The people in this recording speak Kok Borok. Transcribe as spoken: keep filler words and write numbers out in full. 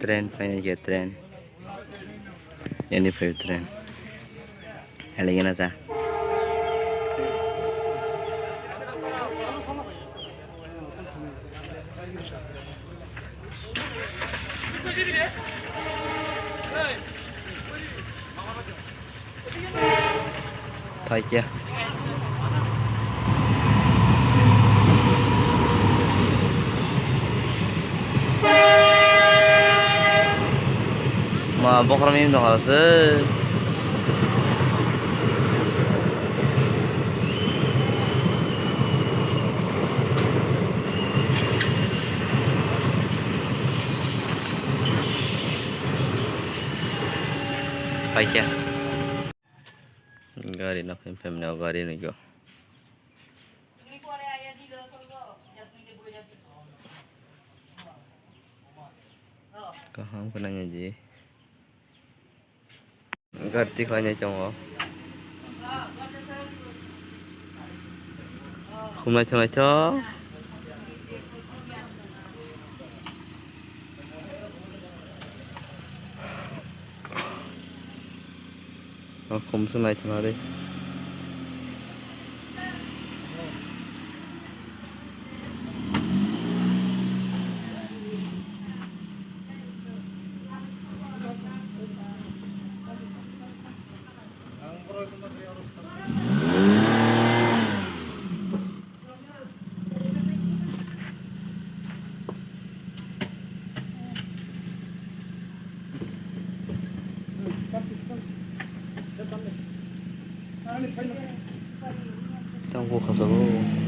Train phainai khe train. Yani phai train. Aligena ta. Phaikya. Ma bokhorok mim dong hala se. Phaikya. Gari no phem phem no gari no go. Kaham khe nangya ji. Gari tikhlai nai tongo. Khum naithok naithok. O khum se naithok nari. Tang bukha sabo.